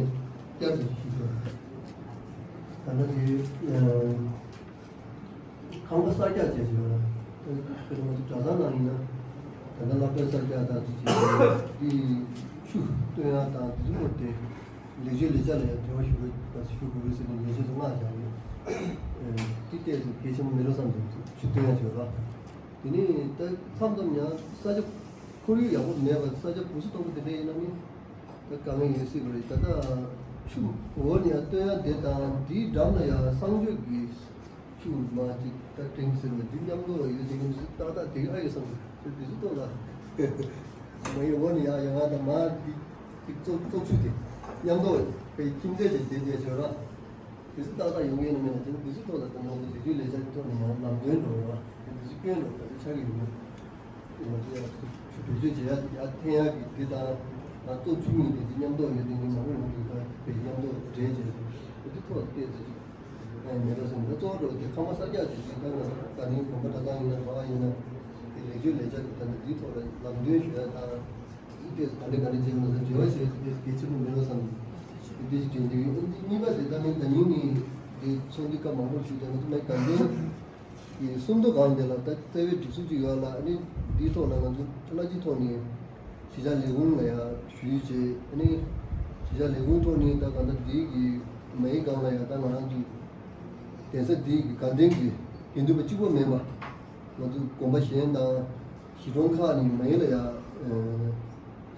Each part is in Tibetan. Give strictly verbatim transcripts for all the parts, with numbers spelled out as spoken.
བསྐྱར་དུ་ཞུ་ཞུ། ད་ལྟ་དེ་ཁང་པ་གསར་རྒྱག་བྱས་ཡོད་ལ། དཔེར་ན་ང་ཚོ་གྲྭ་ཚང་ནང་ཡིན་ན། ད་ལྟ་སློབ་གྲྭ་གསར་རྒྱག་དང་དེ་བྱས་དེ་ཆུ་བཏོན་ཡག་དང་དེ་ཚོ་སྐོར་དེ་ལེགས་བཅོས་ལས་འཆར་ལ་ཡང་འབྲེལ་བ་ཞུ་དགོས་པ་ཞུ་དགོས་པ་ཟེར་ནས་ལས་བྱེད་ཚོ་མངགས་བཞག་ཡོད། དེ་ལྟས་སུ་གལ་ཆེན་པོ་མེད་འགྲོ་བསམ་ཚུལ་ཞུ་སྟོན་ཡག་བྱོས་ལ། དེ་ནས་ད་མཚམས་མཚམས་ཡང་ས་ཆ་ཁོར་ཡུག་ཡག་པོ་མེད་པ་ས་ཆ་སྦུ་སུ་སྟོང་པོ་དེ་འདྲ་ཡིན་ན་ནི་ད་དཀའ་ངལ་ཡོད་སྲིད་པ་རེད། ད་ལྟ་ཆུ་འོ་ནས་ཡང་བཏོན་ཡག་དེ་དང་དེའི་འགྲམ་ལ་ཡང་གསང་སྤྱོད་ཀྱི་ཆུ་མ་ཅིག་ད་ཏྲེང་ཟེར་བ་འདི་མཉམ་དུ་ཡོད་དེ་ངས་ཏག་ཏག་དེ་ཨ་ཡོད་བསམ་ཚེ་དེ་ཚོ་ཐོག་ལ་མ་ཡི་འོ་ནས་ཡང་ཡང་ང་དང་མ་འདི་ཅིག་བཙོག་བཙོག་ཆུ་དེ་མཉམ་དུ་བའི་ཁྱིམ་མཚེས་ཀྱི་དེ་དེ་བྱོས་ར། དེ་ཚོ་ཏག་ཏག་ཡོང་གི་ཡིན་ན་མེད་ན་དེ་ཚོ་དེ་ཚོ་ཐོག་ལ་ད་ང་ཚོ་ལས་བྱེད་ལས་བྱ་གི་ཐོག་ནས་ཡང་ལམ་སྟོན་འགྲོ་བ་དེ་ཚོ་སྐྱོན་འགྲོ་ད་ཆགས་ཀྱི་ཡོད་མེད་ང་ཚོ་ཡང་བེད་སྤྱོད་བྱེད་ཡ་ཡ་འཐེན་ཡ་གི་དེ་དང་ང་ཚོ་ཆུ་མིག་དེ་ཚོ་མཉམ་དུ་ཡོད་དེ་ངས་མང་པོ་ཡོང་དུས་ད་བེད་མཉམ་དུ་འདྲེས་བྱས་སོང་དེ་ཚོ་ཐོག་ལ་བལྟས་ཚེ་ཅིག་ཨ་མེད་ད་སོང་ད་གཙོ་བོ་འགྲོ་དེ་ཁང་པ་གསར་རྒྱག་བྱེད་ཅིག་ད་ང་ཚོ་ད་ནི་དགོན་པ་གྲྭ་ཚང་ཡིན་ན་ག་བ་ཡིན་ན་དེ་ལས་བྱེད་ལས་བྱ་གི་ད་ནི་དེའི་ཐོག་ལ་ལམ་སྟོན་ཞུ་ཡ་དང་། དེ་ག་འདྲ་ག་འདྲ་བྱས་ཡོང་ན་འབྲེལ་བ་བྱས་ཏེ་གལ་ཆེན་པོ་མིན་ནོ་བསམ་གྱི་འདི་ཞིག་དྲན་གྱི་ཡོད། གཉིས་པ་ཞིག་ད་ནི་ད་ནིང་ནི་དེ་ཚོགས་འདུའི་སྐབས་མང་པོ་ཞུས་ཀྱང་ང་ཚོ་མའི་དགའ་ལྡན་གྱི་སུམ་མདོ་སྒང་དེ་ལ་ད་རྩ་བའི་སྒྲིག་སྲོལ་ཅིག་ཡོད་ལ་ཨ་ནི་འདིའི་ཐོག་ལ་ང་ཚོ་སླར་གཅིག་ཐོག་ནས་གཞིས་ཆགས་ལས་ཁུངས་ལ་ཡང་ཞུས་བྱས་ཨ་ནི་གཞིས་ཆགས་ལས་ཁུངས་ཐོག་ནས་ད་ག་ད་འདི་གི་མའི་སྒང་ལ་ཡང་ད་ང་རང་ཚོ་གདན་ས་འདི་གི་དགའ་ལྡན་གྱི་དགེ་འདུན་པ་གཅིག་པོ་མིན་པ། ང་ཚོ་དགོན་པ་གཞན་དང་གཞིས་གྲོང་ཁག་ནས་མ་ཡིན་ལ་ཡ།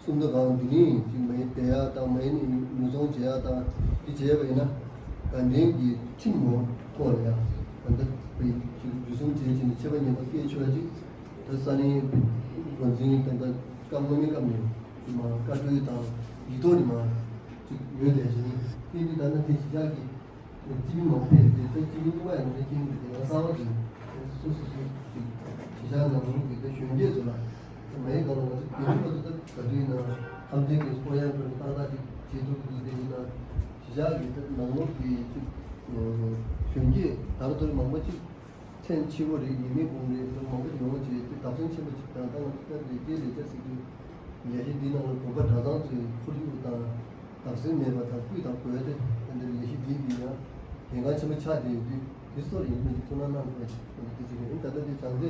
སུམ་མདོ་སྒང་འདི་ནས་ཅིག་མ་ཡིན་བསྡད་ཡ་དང་མ་ཡིན་ནས་ཉོ་ཚོང་བྱེད་ཡ་དང་འདི་བྱས་པ་ཡིན་ན་དགའ་ལྡན་གྱི་ཁྲིམས་ངོ་ཐོག་ལ་ཡ་ད་ལྟ་བའི་ཅིག་འཇུ་བཟུང་བྱས་ཕྱིན་ནས་ཆད་པ་ཉེས་པ་བཀལ་ཆོག་ཡ་ཅིག་ད་ས་གནས་འགོ་འཛིན་ད་ལྟ་སྐབས་སྔོན་མའི་སྐབས་ནས་མ་བཀའ་འཁྲོལ་དང་ཡིག་ཐོག་ནས་མ་ཅིག་ཡོད་ལས་བྱས་ནས་དེ་འདི་ད་ལྟ་དེ་གཞིས་ཆགས་ཀྱི། སྤྱི་མི་མང་པོས་དེ་ལྟར་སྤྱི་མི་རྙིང་པ་ཡང་འདྲ་སྐྱེ་མི་འདུག་དེ་ང་གསར་བ་དེ་སོ་སོ་སོ་ཅིག་གཞིས་ཆགས་ནང་ལོགས་ཀྱི་དེ་གཞོན་སྐྱེས་ཚོ་ལ་མ་ཡི་གང་ལ་ང་ཚོ་དགེ་འདུན་པ་ཚོ་ད་ག་དུས་ཡིན་ན་ཧམ་སེམས་ཀྱི་སྤོ་ཡང་ཁྲོད་ཏག་ཏག་ཅིག་བྱེད་ཐུབ་ཀྱི་འདུག་དེ་ཡིན་ན་གཞིས་ཆགས་ཀྱི་དེ་ནང་ལོགས་ཀྱི་ཅིག་གཞོན་སྐྱེས་དར་མདོར་མང་པོ་ཅིག་མཚན་ཆེ་བོ་རེད། ཉི་མའི་གུང་རེད། དེ་མང་པོ་ཡོང་བྱས་ཏེ་བདག་སེམས་ཆེན་པོ་ཅིག་དང་ད་ང་ཚོ་ལྟར་ལས་ཀའི་ལས་ཀ་ཟེར་དུས་ལས་གཞི་འདི་ནང་ལ་དགོན་པ་གྲྭ་ཚང་ཚོའི་ཁོར་ཡུག་དང་བདག་སེམས་མེད་པ་དང་སྤུས་དག་དགོས་ཏེ་ད་འདིར་ལས་གཞི་འདི་འདི་ཡང་གལ་འགངས་ཆེན་པོ་ཆགས་བསྡད་ཡོད་དུས་འདི་ཚོར་ཡིན་མིན་ཐུགས་སྣང་གནང་དགོས་ཞེས་འདི་ཅིག་རེད། ད་ལྟ་འདི་བྱང་རྩེ་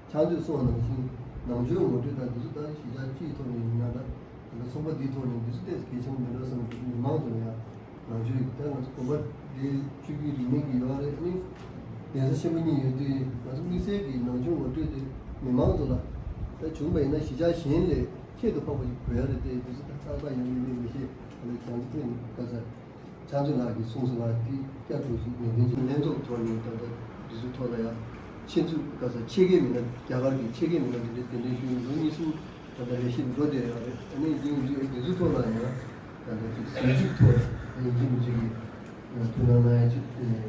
ཆང་མཛོད་སོགས་ནང་བཞིན་ནང་ཆོས་ངོ་སྤྲོད་དང་འདི་ཚོ་ད་གཞིས་ཆགས་སྤྱིའི་ཐོག་ནས་ཡིན་ན་ད་ད་ལྟ་ཚོགས་པ་འདིའི་ཐོག་ནས་འདི་ཚོ་ཏོག་ཙམ་གལ་ཆེན་པོ་མིན་འགྲོ་བསམ་གྱི་མི་མང་ཚོ་ལ་ཡང་ནང་ཆོས་ཡིག་ད་ང་ཚོ་དགོན་པ་འདི་ཆོས་བརྒྱུད་རིས་མེད་ཀྱི་ཡོད་རེད། ཨ་ནི་གདན་ས་ཆེན་པོ་གཉིས་ཡོད་དུས་ང་ཚོ་དམིགས་བསལ་གྱི་ནང་ཆོས་ངོ་སྤྲོད་དེ་མི་མང་ཚོ་ལ་ད་བྱུང་བ་ཡིན་ན་གཞིས་ཆགས་གཞན་ལས་ཁྱད་དུ་འཕགས་པ་ཞིག་དགོས་ཡ་རེད་དེ་འདི་ཚོ་ད་ཏག་ཏག་ཡོང་གི་མེད་མི་ཤེས། ཨ་ནི་གང་ཅི་ཐོན་ག་ས་ཆང་ཚོད་ལགས་ཀྱིས་གསུངས་སོང་ལ་དེ་བསྐྱར་དུ་ཞིག་ནན་ཏན་ཅིག་ལྷན་ཚོགས་ཐོག་ནས་ད་ལྟ་འདི་ཚོ་ཐོག་ལ་ཡང་ཆེད་འཛུགས་ག་ས་ཆེད་མཁས་མི་སྣ་རྒྱ་གར་གྱི་ཆེད་མཁས་མི་སྣ་འདི་འདྲའི་གདན་འདྲེན་ཞུས་ལོ་གཉིས་གསུམ། ད་ལྟ་ལས་གཞི་འགྲོ་བསྡད་ཡོད་རེད། ཨ་ནི་འདི་འདི་འདི་ཚོ་ཐོག་ལ་ཡང་ད་ལྟ་ཅིག་ཟིན་བྲིས་ཐོག་ཡིན་གཅིག་མིན་གཅིག་གིས་ཐུགས་སྣང་གནང་ཡ་ཅིག་ཡིན་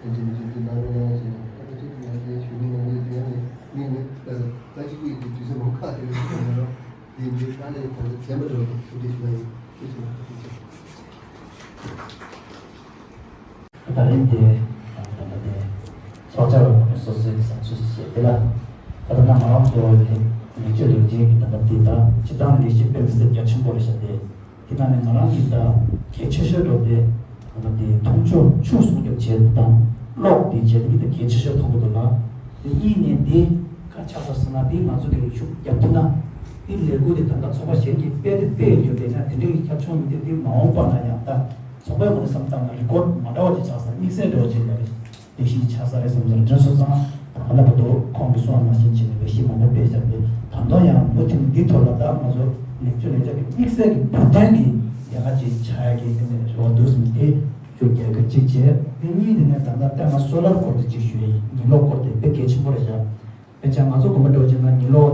གཅིག་མིན་གཅིག་འདི་གནང་རོགས་གནང་ཟེར་ནས་ད་ལྟ་ཅིག་ང་ཚོའི་ཞུ་མི་ང་ཚོའི་དེ་ཡང་ནས་མི་ནི་ད་ལྟ་ཅིག་པུ་ཡིན་གྱི་དུས་ཚོད་མང་ཁག་དེ་རེད་ཟེར་ནས་རོགས་འདི་འདི་ད་ལྟ་ད་ལྟ་དྲན་པ་འགྲོ་ཐུགས་རྗེ་ཆེ་ལ་ཡིན་ཞེས་ཞུ་བ་ཐུགས་རྗེ་ཆེ། ད་རིང་དེ་ད་ལྟ་དེ་ཚོགས་བཅར་བ་ནས་སོ་སོའི་བསམ་ཚུལ་བཤད་དེ་ལ་ད་ལྟ་ང་རང་ཚོ་ལས་ལས་བྱེད་ལས་བྱེད་ཀྱི་ད་ལྟ་དེ་ད་སྤྱི་བཏང་ལས་གཞི་དཔེ་མི་སྲིད་རྒྱ་ཆེན་པོ་རེད་ཤག་དེ་དེ་ནང་ནས་ང་རང་གི་ད་གལ་ཆེ་ཤོས་འགྲོ་དེ་ད་ལྟ་དེ་མཐོང་ཕྱོགས་ཕྱོགས་སྲུང་སྐྱོབ་བྱེད་དེ་དང་གློག་དེ་བྱེད་དེ་གི་ད་གལ་ཆེ་ཤོས་མཐོང་གི་འདུག་ལ། དེ་གཉིས་ནས་དེ་ག་ཆགས་ས་ཟེར་ན་དེ་ང་ཚོ་དེ་ཤུགས་རྒྱབ་ཐུབ་ན་དེ་ལས་འགུལ་དེ་ད་ལྟ་ཚོགས་པ་གཞན་གྱིས་སྤེལ་དེ་སྤེལ་ཡོད་པས་ན་དེ་འདྲའི་ཁྱབ་ཆུང་མི་དེ་དེ་མ་འོངས་པ་ན་ཡང་ད། ཚོགས་པའི་ངོས་ནས་བསམ་བཏང་ན་རི་ཀོར་མ་འདྲ་བ་ཅིག་ཆགས་ས་དམིགས་བསལ་འདྲ་བ་ཅིག་ལ་རེ་སྡེ་ཤིག་ཆགས་ས་རེད་བསམ་ཚར་དྲན་སོང་ཙང་ད་ག་ལ་བར་དུ་ཁོང་གིས་གསུངས་པ་ནང་བཞིན་བྱས་ནས་དཔེ་གཞི་མང་པོ་སྤེལ་བཞག་པས་ད་དུང་ཡང་མུ་མཐུད་འདི་ཐོག་ལ་ད་ང་ཚོ་ལེགས་བཅོས་ལས་འཆར་གྱི་དམིགས་བསལ་གྱི་བོད་དོན་གྱི་ལས་ཀ་ཅིག་བྱ་ཡ་གི་དེ་ནས་རེ་བ་འདུག་ཟེར་ནས་དེ་ཞུ་རྒྱག་གི་གཅིག་བྱས། དེ་གཉིས་དེ་ནས་ད་ལྟ་ལྟ་ང་སོ་ལར་སྐོར་དེ་གཅིག་ཞུ་ཡ་ཡིན། ཉི་གློག་སྐོར་དེ་དཔེ་གལ་ཆེན་པོ་རེད་བཞག་དཔེ་ཆ་ང་ཚོ་དགོན་པ་འགྲོ་བྱས་ན་ཉི་གློག་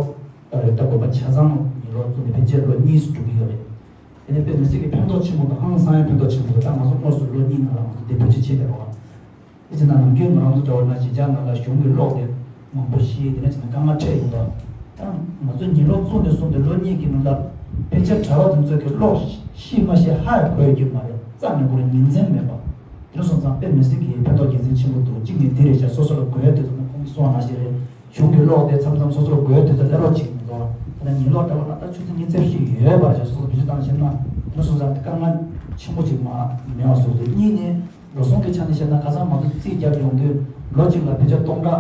ད་རེད། ད་དགོན་པ་ཆ་ཚང་ཉི་གློག་བཙུགས་ནས་ཕན་ཆད་ལོ་གཉིས་སུ་འགྲོ་གི་ཡོད་རེད། དེ་ནས་དཔེ་མི་སྲིད་ཀྱི་ཕན་ཐོགས་ཆེན་པོ་དང་ཧང་སང་ཡང་ཕན་ཐོགས་ཆེན་པོ་རེད། ད་ང་ཚོ་དངོས་སུ་ལོ་གཉིས་ནང་ལ་ང་ཚོ་དེ་བེད་སྤྱོད་བྱེད་བསྡད་པ། དེ་བྱས་ན་ནམ་རྒྱུན་ང་རང་ཚོ་འདྲ་བོ་ན་གཞིས་ཆགས་ནང་ལ་གཞུང་གི་གློག་དེ་མང་པོ་ཤེས་དེ་ནས་བྱས་ན་དཀའ་ངལ་འཕྲད་ཡོང་དོ། ད་ང་ཚོ་ཉི་གློག་བཙུགས་ནས་བཟུང་སྟེ་ལོ་གཉིས་ཀྱི་ནང་ལ་ཕལ་ཆེར་གྲྭ་བ་དེ་ཚོ་གི་གློག་ཤེས་མ་ཤེས་ཧ་ཡང་གོ་ཡོད་ཀྱི་མ་རེད། རྩ་ནས་ཁོ་རང་ཉིན་མཚན་མེད་པ། དེ་འདྲ་སོང་ཙང་དཔེ་མི་སྲིད་ཀྱི་ཕན་ཐོགས་དགེ་མཚན་ཆེན་པོ་འདུག་གཅིག་ནས་འདི་རེད་ཤག་སོ་སོ་ལ་དགོས་ཡོད་དུས་ཙམ་ན་ཁོང་གིས་གསུངས་པ་ནང་བཞིན་རེད། གཞུང་གི་གློག་དེ་མཚམས་མཚམས་སོ་སོར་དགོས་དུས་ཚོད་སླེབས་རོགས་བྱེད་ཀྱི་མི་འདུག་ད་ནི་ཉིན་གློག་འདྲ་བོ་ན་ད་ཆུ་ཚོད་ཉི་ཤུ་རྩ་བཞི་ཡོད་པ་རེད། སོ་སོ་བེད་སྤྱོད་བཏང་ཤེས་ན་དེ་འདྲ་སོང་ཙང་དཀའ་ངལ་ ཆེན་པོ་ཅིག་མ་མེད་པ་བཟོ་དགོས། གཉིས་ནས་འགྲོ་སོང་གི་ཆ་ནས་བཤད་ན་ཁ་སང་ང་ཚོ་རྩིས་རྒྱབ་ཡོང་དུས་ལོ་གཅིག་ལ་ཕལ་ཆེར་སྟོང་ཕྲག་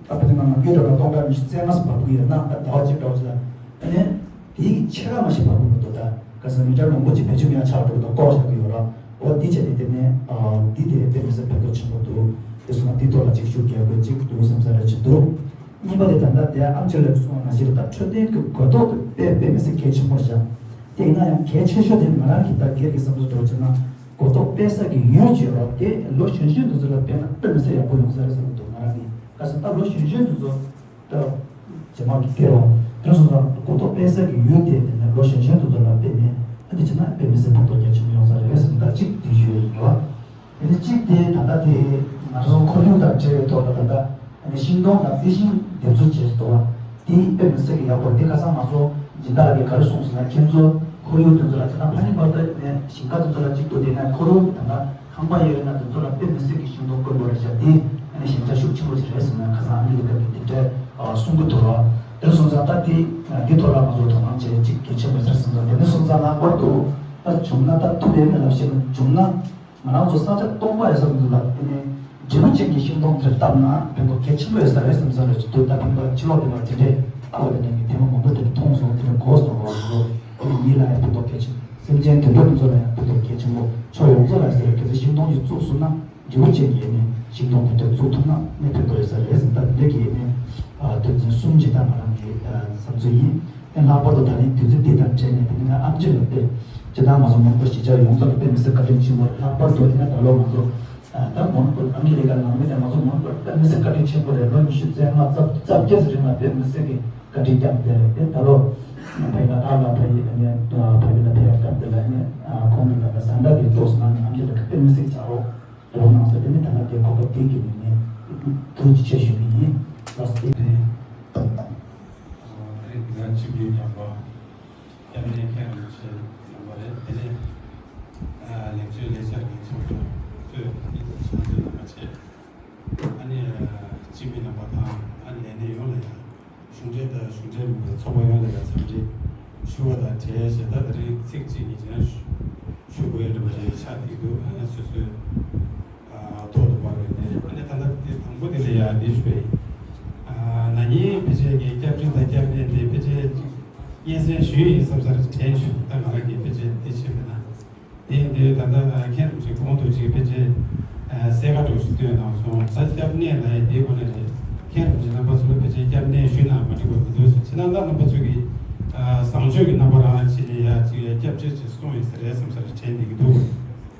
ད་ཕལ་ཆེར་ང་ནམ་རྒྱུན་འདྲ་བ་སྟོང་ཕྲག་ཉི་ཤུ་རྩ་ལྔ་ཙམ་བབས་ཀྱི་ཡོད་ན། ད་ཟླ་བ་གཅིག་འདྲ་བ་ཅིག་ལ་ཨ་ནི་དེའི་ཕྱེད་ཀ་མ་ཞིག་བབས་ཀྱི་མི་འདུག་ད་ཁ་སང་མི་ཊར་མང་པོ་ཅིག་བེད་སྤྱོད་མེད་པ་ཆགས་འགྲོ་གི་འདུག་ལྐོག་བཞག་གི་ཡོད་ར། འོ་འདི་བྱས་ནས་དེ་ནས་འདི་དེ་དཔེ་མི་སྲིད་ཕན་ཐོགས་ཆེན་པོ་འདུག་དེ་སོང་ན་འདི་ཐོག་ལ་ཅིག་ཤུགས་རྒྱག་དགོས་ཅིག་འདུག་བསམ་ས་རེ་ཅིག་འདུག་གཉིས་པ་དེ་ད་ལྟ་དེ་ཨམ་ཆི་ལགས་གསུངས་པ་ནང་བཞིན་ད་འཕྲོད་བསྟེན་གྱི་གོ་རྟོགས་དེ་དཔེ་དཔེ་མི་སྲིད་གལ་ཆེན་པོ་བཞག་དེ་ཡིན་ན་ཡང་གལ་ཆེ་ཤོས་དེ་ང་རང་གི་ད་སྒེར་གྱི་བསམ་ཚུལ་འདྲ་བོ་བྱས་ན། གོ་རྟོགས་སྤེལ་ས་གི་ཡུལ་ཅིག་ཡོད་རེད། དེ་ལོ་གཞོན་གཞོན་དེ་ཚོ་ལ་སྤེལ་ན་དཔེ་མི་སྲིད་ཡག་པོ་ཡོང་ས་རེད་བསམ་གྱི་འདུག་ང་རང་གིས། ག་ཟེར་ད་ལོ་གཞོན་གཞོན་དེ་ཚོ་ད་ཇེ་མང་གི་སྐྱེ་རོགས་དེ་སོང་ཙང་གོ་རྟོགས་སྤེལ་ས་གི་ཡུལ་དེ་དེ་ནས་ལོ་གཞོན་གཞོན་དེ་ཚོ་ལ་སྤེལ་ནས་ཨ་འདི་བྱས་ན་དཔེ་མི་སྲིད་ཕན་ཐོགས་རྒྱ་ཆེན་པོ་ཡོང་ས་རེད་བསམ། ད་གཅིག་དེ་ཞུ་ཡ་ཡིན་རེད་བ། དེ་ནས་གཅིག་དེ་ད་ལྟ་དེ་ང་ཚོ་ཁོར་ཡུག་དང་འབྲེལ་བའི་ཐོག་ལ་ད་ལྟ། ཨ་ནི་ཤིང་སྡོང་དང་རྩི་ཤིང་འདེབས་འཛུགས་བྱས་སུ་གཏོང་བ། དེ་དཔེ་མི་སྲིད་ཀྱི་ཡག་པོ་རེད། དེ་ཁ་སང་ང་ཚོ་སྦྱིན་བདག་ལགས་ཀྱིས་ག་རེ་གསུངས་ཟེར་ན། ཁྱེད་ཚོ་ཁོར་ཡུག་དེ་ཚོ་ལ་ཁྱེད་རང་ཕ་ནི་བར་དུ་ནས་ཞིང་ཁ་དེ་ཚོ་ལ་གཅིག་ཏུ་བསྡད་ན། ཁོར་ཡུག་དང་ཁང་པ་ཡོད་ན་དེ་ཚོ་ལ་དཔེ་མི་སྲིད་ཀྱི་ཤིང་སྡོང་དཀོན་པོ་རེད་ཤག་དེ་ཨ་ནི་ཞན་ཆ་ཤུགས་ཆེན་པོ་ཞིག་རེད་ཟེར་ན་ཁ་སང་ཨ་མི་རི་ཀ་གི་དེ་འདྲ་གསུང་གི་འདུག་ར། དེ་སོང་ཙང་ད་དེ་འདི་ཐོག་ལ་ང་ཚོ་དོ་སྣང་བྱེད་ཅིག་གལ་ཆེན་པོ་ཡོད་ས་རེད་བསམ། དེ་ནས་སོང་ཙང་ལྷག་པར་དུ་ད་བྱུང་ན་ད་ཐུབ་ཡོད་མེད་ལ་བཤད་ན། བྱུང་ན། ང་རང་ཚོ་ས་ཆ་སྟོང་པ་ཡོད་ས་མི་ཚོ་ལ་དེ་ནས་འབྲས་བུ་ཅན་གྱི་ཤིང་སྡོང་དེ་བཏབ་ན་ཕན་ཐོགས་གལ་ཆེན་པོ་ཡོད་ས་རེད་བསམ་ས་རེད་ཅིག་འདུག་ད་ཕན་པ་ཕྱི་ལོགས་དེ་ལ་དེ་འདྲས་ལྟ་བ་དེ་འདྲ་གི་ཐེངས་མ་མང་པོ་དེ་འདྲ་མཐོང་སོང་། དེ་འདྲ་གོ་སོང་བ་ཚོ་དེ་ནས་མི་ལ་ཡང་ཕན་ཐོགས་གལ་ཆེ། སེམས་ཅན་དུད་འགྲོ་དེ་ཚོ་ལ་ཡང་ཕན་ཐོགས་གལ་ཆེན་པོ། ཕྱོགས་ཡོངས་རྫོགས་ལ་ཟེར་བའི་གལ་སྲིད་ཤིང་སྡོང་ཅིག་བཙུགས་སོང་ན་འབྲས་བུ་ཅན་གྱི་ནས་ཤིང་སྡོང་དེ་འདྲ་བཙུགས་ཐུབ་ན་ནས་ཕན་ཐོགས་ཡོད་ས་རེད་བསམ། ད་དེ་འདྲ་གི་ནས་དོན་ཚན་གསུམ་ཅིག་ད་ང་རང་གི་བསམ་ཚུལ་ཡིན། ལྷག་པར་དུ་ད་ལན་དུས་ཚོད་འདི་དང་འབྲེལ་ནས་དེ་ནས་ཨམ་ཆི་ལ་དཔེ་ཇི་ལྟར་ང་ཚོ་མོན་གྷོ་གཞིས་ཆགས་ཡོངས་རྫོགས་ལ་དཔེ་མི་སྲིད་བཀའ་དྲིན་ཆེན་པོ། ལྷག་པར་དུ་དེ་ནས་ད་ལོ་ང་ཚོ་ད་མོན་གྷོ་ཨ་མི་རི་ཀ་ནང་མི་དང་ང་ཚོ་མོན་གྷོ་དཔེ་མི་སྲིད་བཀའ་དྲིན་ཆེན་པོ་རེད། ལོ་ཉི་ཤུ་རྩ་ལྔ་རྩ་རྩ་བརྒྱད་ཙམ་རིང་ལ་དཔེ་མི་སྲིད་ཀྱི་བཀའ་དྲིན་བསྐྱངས་བསྡད་རེད། དེ་ད་ལོ་ཕ་ཡི་ལ་ཨ་ལ་ཕ་ཡི་ཨ་ནི་ཕ་ཡི་ལ་ཕ་ཡ་སྐབས་དེ་ལ་ཨ་ནི་ཁོང་གི་ལ་ཟ་འདྲ་དེ་ཏོག་ཙམ་ནང་ནས་ཨམ་ཆི་ལ་དཔེ་མི་སྲིད་བྱ་རོགས། དེ་བ་ནང་སོ་དེ་ནི་ད་ལྟ་དེ་གོ་སྐབས་དེ་གི་ནི་ནི་ཐུགས་རྗེ་ཆེ་ཞུ་གི་ཡིན། ལགས་སོ། དེ་རེད། ཨ་རེད། ང་གཅིག་ཡོད་ཉམས་པ་སྐྱབས་གནས་མཁན་རིན་པོ་ཆེ་རྣམ་པ་རེད། དེ་ནས་ཨ་ལེགས་བཅོས་ལས་འཆར་གྱི་ཚོགས་གཙོ་གཙོས་ཕྱག་མཛོད་རྣམ་པ་བཅས། ཨ་ནི་སྤྱི་མི་རྣམ་པ་དང་ཨ་ནི་ལས་སྣེ་ཡོངས་ལ་ཡང་གཞུང་འབྲེལ་དང་གཞུང་འབྲེལ་མིན་པའི་ཚོགས་པ་ཡོངས་ལ་ཡང་འཚམས་འདྲི་ཞུ་བ་དང་འབྲེལ་བྱས། ད་དེ་རིང་ཚིག་གཅིག་གཉིས་ཅིག་ཞུ་ཞུ་དགོས་ཡོད་འདྲ་པོ་རེད་ཆགས་བསྡད་འདུག་ཨ་ནི་སོ་སོའི་ཨ་ཐོག་ཏུ་བབས་ཡོད་དེ། ཨ་ནི་ད་ལྟ་དེ་དང་པོ་དེ་ལ་ཡང་འདི་ཞུ་བ་ཡིན། ཨ་ན་ནིང་ཕལ་ཆེར་གྱི་སྐྱབས་འགྲན་དང་སྐྱབས་གནས་དེ་ཕལ་ཆེར་སྙན་སེང་ཞུས་ཡིན་བསམ་ས་རེ་དྲན་བྱུང་། ད་ང་རང་གིས་ཕལ་ཆེར་དེ་བྱས་པ་ན། དེ་ཡིན་དུས་ད་ལྟ་མཁན་རིན་པོ་ཆེ་གོང་དུ་ཅིག་ཕལ་ཆེར་གསལ་ཁ་འདྲ་ཞིག་བཏོན་གནང་སོང་། ད་སྐྱབས་གནས་ལ་ཡ་དེའི་སྒོ་ནས་རེད། མཁན་རིན་པོ་ཆེ་རྣམ་པ་ཚོ་ལ་ཕལ་ཆེར་སྐྱབས་གནས་ཞུས་ན་མ་འགྲིག་པ་མི་འདུག་ཟེར། ཕྱི་ནང་ད་རྣམ་པ་ཚོ་གིས་བཟང་སྤྱོད་ཀྱི་རྣམ་པ་རང་ཅིག་ཡ་ཅིག་ཡ་སྐྱབས་བཅོལ་ཅིག་གསུངས་ཡིན་ས་རེད་བསམ་ས་རེ་དྲན་བསྡད་ཀྱི་འདུག་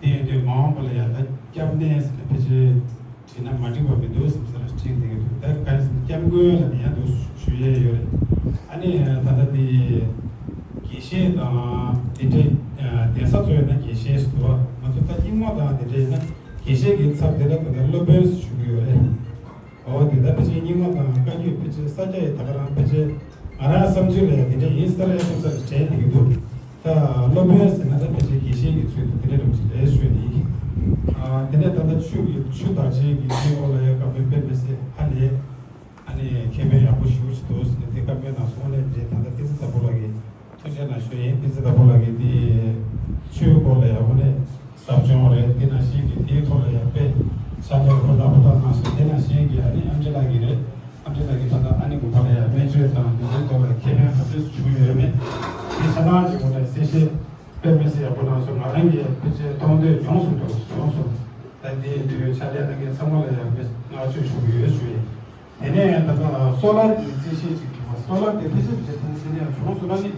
དེ་ཡིན་དུས་མ་འོངས་པ་ལ་ཡ་ད་སྐྱབས་གནས་ཟེར་ནས་ཕལ་ཆེར་བྲིས་ན་མ་འགྲིག་པ་མི་འདུག་བསམ་ས་རེ་དྲན་བསྡད་ཀྱི་འདུག་ད་ག་རེ་ཟེར་ན་སྐྱབས་མགོན་ལ་ནི་ཡང་འདུག་ཞུ་ཡས་ཡོད་རེད། ཨ་ནི་ད་ལྟ་དེ་དགེ་བཤེས་དང་དེ་འདྲའི་གདན་ས་ཚོ་ཡོད་ན་དགེ་བཤེས་སུ་འདུག་ང་ཚོ་ད་སྙིང་མོ་དང་དེ་འདྲ་ཡིན་ན་དགེ་བཤེས་ཀྱི་ཚབ་དེ་ལ་ད་ལྟ་སློབ་དཔོན་ཟེར་ཞུ་གི་ཡོད་རེད། འོ་དེ་ད་ཕལ་ཆེར་སྙིང་མོ་དང་བཀའ་བརྒྱུད་ཕལ་ཆེར་ས་སྐྱ་ཡི་ད་ག་རང་ཕལ་ཆེར་ང་རང་བསམ་ཚུལ་ལ་ཡང་དེ་འདྲ་ཡིན་ས་རེད་བསམ་ས་རེ་དྲན་བསྡད་ཀྱི་འདུག་ད་སློབ་དཔོན་ཟེར་ན་ད་ཕལ་ཆེར་དགེ་བཤེས་ཀྱི་ཚུལ་དུ་དེ་འདྲ་རང་ཞིག་རེད་ཞུས་ནི་ཡིན། ཨ་དེ་ནས་ད་ལྟ་ཆུ་ཡི་ཆུ་དར་ཆེན་གྱི་དེའི་འོག་ལ་ཡང་བཀའ་མོལ་དཔེ་མི་སྲིད་ཧ་ལས། ཨ་ནི་ཁེ་ཕན་ཡག་པོ་ཞེ་པོ་ཞིག་འདུག་ཟེར་ཏེ་བཀའ་མོལ་གནང་སོང་ནས་དེ་ད་ལྟ་བསྟན་འཛིན་བདག་པོ་ལགས་ཀྱིས་ཐུགས་རྗེ་གནང་ཞུ་ཡིན། བསྟན་འཛིན་བདག་པོ་ལགས་ཀྱིས་དེ་ཆུའི་སྐོར་ལ་ཡག་པོ་ནས་ཟབ་སྦྱོང་རེད། དེ་ནང་བཞིན་གྱི་དེའི་ཐོག་ལ་ཡང་དཔེ་ཕྱག་ལས་ཧུར་ཐག་ཧུར་ཐག་གནང་སོང་། དེ་ནང་བཞིན་གྱི་ཨ་ནི་ཨམ་ཆི་ལགས་ཀྱིས་རེད། ཨམ་ཆི་ལགས་ཀྱིས་ད་ལྟ་ཨ་ནི་དགོན་པ་ལ་ཡང་སྨན་བཅོས་དང་དེ་ཚོའི་ཐོག་ལ་ཁེ་ཕན་ག་ཚོད་བྱུང་ཡོད་མེད་དེ་ཆ་ཚང་གཅིག་འོ་ནས་གསལ་བཤད་དཔེ་མི་སྲིད་ཡག་པོ་གནང་སོང་། ང་རང་གིས་ཕལ་ཆེར་མཐོང་ཐོས་མྱོང་སོང་འདྲ་བོ་ཞིག་བྱུང་སོང་། ད་འདི་དུས་ཕྱག་ལས་གནང་མཁན་ཚང་མ་ལ་ཡང་དཔེ་བསྔགས་བརྗོད་ཞུ་གི་ཡོད་ཞུ་ཡིན། དེ་ནས་ད་ལྟ་སོ་ལར་གྱི་རྩིས་གཞི་ཅིག་གི་བ་སོ་ལར་དེ་ཕལ་ཆེར་ཕལ་ཆེར་ཐོན་ཟིན་ཡང་བྱུང་སོང་ན་ནི།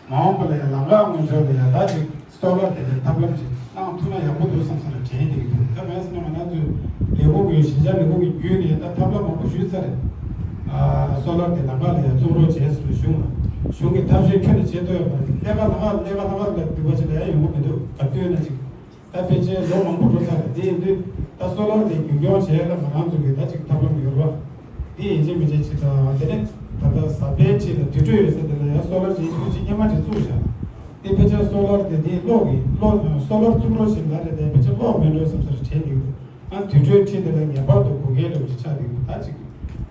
མ་འོངས་པ་ལ་ཡང་ལམ་ཁ་སྔོན་འཇོག་ལ་ཡང་ད་ཅིག་སོ་ལར་དེ་ལས་ཐབས་ལམ་ཞིག་གནང་ཐུབ་ན་ཡག་པོ་འདུག་བསམ་ས་ལ་དྲན་བསྡད་ཀྱི་འདུག་ད་ག་རེ་ཟེར་ན་ང་རང་ཚོའི་རྒྱལ་ཁབ་ཀྱི་གཞིས་ཆགས་ལས་ཁུངས་ཀྱི་བརྒྱུད་ནས་ད་ཐབས་ལམ་མང་པོ་ཞུས་ཚར་རེད། ཨ་སོ་ལར་དེ་ལམ་ཁ་ལ་ཡང་བཙུགས་རོགས་བྱས་ཟེར་གཞུང་ལ་གཞུང་གི་ཐབས་ཤེས་ཁྱོན་ནས་བྱེད་ཐུབ་ཡོད་མ་རེད། ལས་ཀ་ལམ་ཁ་ལས་ཀ་ལམ་ཁ་ལ་འདུག་པ་ཅིག་ལ་ཡང་ཡོང་གི་མི་འདུག་ག་ལྟོས་ན་ཅིག་ད་ཕལ་ཆེར་ལོ་མང་པོ་འགྲོ་ཚར་རེད། དེ་ཡིན་དུས་ད་སོ་ལར་དེ་རྒྱུན་འཁྱོངས་བྱས་ལ་ང་རང་ཚོ་གི་ད་ཅིག་ཐབས་ལམ་ཡོད་རེད་བ། དེ་ཡིན་གཅིག་མིན་གཅིག་ཅིག་དང་དེ་ནས་ད་ལྟ་ཟབ་པའི་ཁྲིད་ལ་དུར་ཁྲོད་ཡོད་ས་དེ་ལ་ཡང་སོ་ལར་ཅིག་ཡིན་གཅིག་སྙེ་མ་ཅིག་བཙུགས་བཞག་དེ་ཕལ་ཆེར་སོ་ལར་དེ་དེའི་གློག་གི་གློག་སོ་ལར་བཙུགས་རོགས་བྱེད་ལ་རེད། དེ་ཕལ་ཆེར་གློག་མེད་འགྲོ་བསམ་ས་རེ་དྲན་འདུག་ཨ་དུར་ཁྲོད་ཁྲིད་དེ་ལ་ངེས་པར་དུ་དགོས་གལ་འདྲ་བོ་ཅིག་ཆགས་འདུག་ད་ཅིག་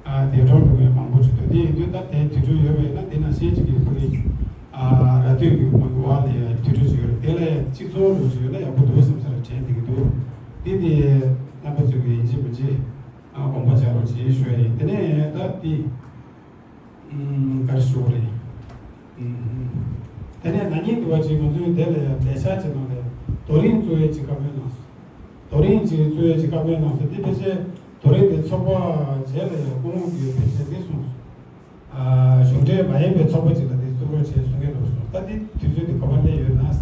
ཨ་དེ་འགྲོ་འགྲོ་མཁན་མང་པོ་ཅིག་འདུག་དེ་ཡིན་དུས་ད་དེ་དུར་ཁྲོད་ཡོད་པ་ཡིན་ན་དེ་ནང་བཞིན་ཅིག་གི་ཁོ་རེ་ཨ་ར་སྟོད་ཀྱི་མ་གི་བ་ལ་ཡང་དུར་ཁྲོད་ཅིག་ཡོད་རེད། དེ་ལ་ཡང་གཅིག་ གཙོ་བོ་ཞིག་ཡོད་ན་ཡག་པོ་འདུག་བསམ་ས་རེ་དྲན་བསྡད་ཀྱི་འདུག་དེ་དེ་རྣམ་པ་ཚོས་ཀྱི་ཡིན་གཅིག་མིན་གཅིག་དགོངས་པ་འཇགས་རོགས་བྱེད་ཞུ་ཡ་ཡིན། དེ་ནས་ད་དེ་ག་རེ་ཞུ་དགོས་རེད། དེ་ནས་ན་ནིང་དུ་བ་ཅིག་ང་ཚོའི་དེ་ལ་ལས་འཆར་ཅིག་ནང་ལ་རྡོ་རིང་བཙུགས་ཡས་ཅིག་བཀའ་མོལ་གནང་སོང་། རྡོ་རིང་ཅིག་བཙུགས་ཡས་ཅིག་བཀའ་མོལ་གནང་སོང་། དེ་ཕལ་ཆེར་རྡོ་རིང་དེ་ཚོགས་པ་རྗེས་ལ་ཡང་སྐུ་ངོ་གིས་ཕལ་ཆེར་འདི་གསུངས་སོང་། གཞུང་འབྲེལ་མ་ཡིན་པའི་ཚོགས་པ་ཅིག་ལ་དེ་བཙུགས་རོགས་བྱས་གསུང་གི་འདུག་གསུངས། ད་དེ་དུས་ཚོད་དེ་ག་པར་སླེབས་ཡོད་ན།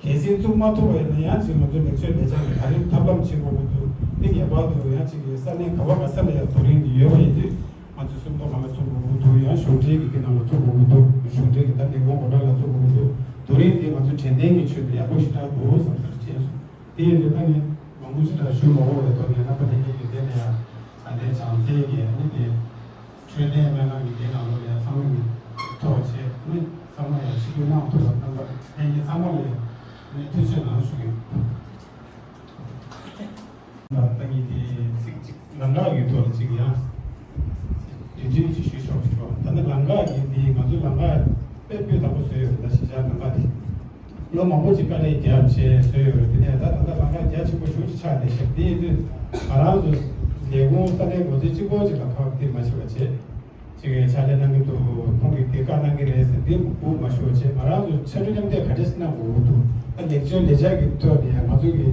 གལ་སྲིད་བཙུགས་མ་ཐུབ་པ་ཡིན་ན་ཡང་ཅིག་ང་ཚོའི་ལེགས་བཅོས་ལས་འཆར་གྱི་ག་རེ་ཐབས་ལམ་བྱེད་དགོས་ཀྱི་འདུག་དེ་ངེས་པར་དུ་ཡང་ཅིག་གི་ས་གནས་ག་བ་ག་ས་ལ་ཡང་རྡོ་རིང་འདི་ཡོད་པ་ཡིན་དུས་ང་ཚོས་སུམ་མདོ་ནང་ལ་བཙུགས་དགོས་ཀྱི་འདུག་ཡང་གཞུང་འབྲེལ་གྱི་དེ་ནང་ལ་བཙུགས་དགོས་ཀྱི་འདུག་གཞུང་འབྲེལ་གྱི་ད་ལས་ཁུངས་སྒོ་འགྲམ་ལ་བཙུགས་དགོས་ཀྱི་འདུག་རྡོ་རིང་འདི་ང་ཚོ་དྲན་རྟེན་གྱི་ཆེད་དུ་ཡག་པོ་ཞེ་དྲག་འདུག་བསམ་ས་དྲན་སོང་། དེ་ཡིན་དུས་ད་ནི་མང་པོ་ཞེ་དྲག་ཞུ་མ་དགོས་པའི་ཐོག་ནས་རྣམ་པ་ལྷན་རྒྱས་ཀྱིས་དེ་ནས་ཡང་ད་ལྟའི་བྱམས་བརྩེ་གྱི་ནི་དེ། འཕྲོད་བསྟེན་སྨན་ཁང་གི་འདི་ནང་ལོགས་ལ་ཡང་ཚང་མ་གི་ཐོག་བྱས་ནི་ཚང་མ་ཡང་ཆིབས་བསྒྱུར་གནང་ཐུབ་པ་རྣམ་པ་ལྷན་རྒྱས་ཚང་མ་ལ་ཡང་ནི་ཐུགས་རྗེ་གནང་ཞུ་གི་ཡོད། ད་ངས་དེ་ཚིག་གཅིག་ལམ་ཁ་གི་ཐོག་ལ་གཅིག་ཡང་རེ་འདུན་ཅིག་ཞུས་ཆོག་ཞུ་བ། ད་ནི་ལམ་ཁ་གི་འདི་ང་ཚོ་ལམ་ཁ་དཔེ་སྤུས་དག་པོ་བཟོས་ཡོད་རེད། ད་གཞིས་ཆགས་ལམ་ཁ་དེ། ལོ་མང་པོ་ཅིག་དཀའ་ལས་བརྒྱབ་བྱས་བཟོས་ཡོད་རེད། དེ་ནས་ད་ད་ལྟ་ལམ་ཁ་རྒྱ་ཆེན་པོ་ཞེ་པོ་ཅིག་ཆགས་བསྡད་ཤག་དེ་ཡིན་དུས་ང་རང་ཚོ་ལས་ཁུངས་ས་གནས་འགོ་འཛིན་གཅིག་པོ་ཅིག་ལ་ཁག་དེ་མ་བྱེད་པ་བྱས། ཅིག་ཕྱག་ལས་གནང་གི་འདུག་ཁོང་གིས་དེ་བཀའ་གནང་གི་རེད་ཟེར་དེ་སྒུག་མ་ཞུ་བ་བྱས། ང་རང་ཚོ་ཕྱར་གྲུ་མཉམ་འདེགས་ག་འདྲས་གནང་དགོས་ཀྱི་འདུག་ད་ལེགས་བཅོས་ལས་འཆར་གྱི་ཐོག་ནས་ང་ཚོ་གི་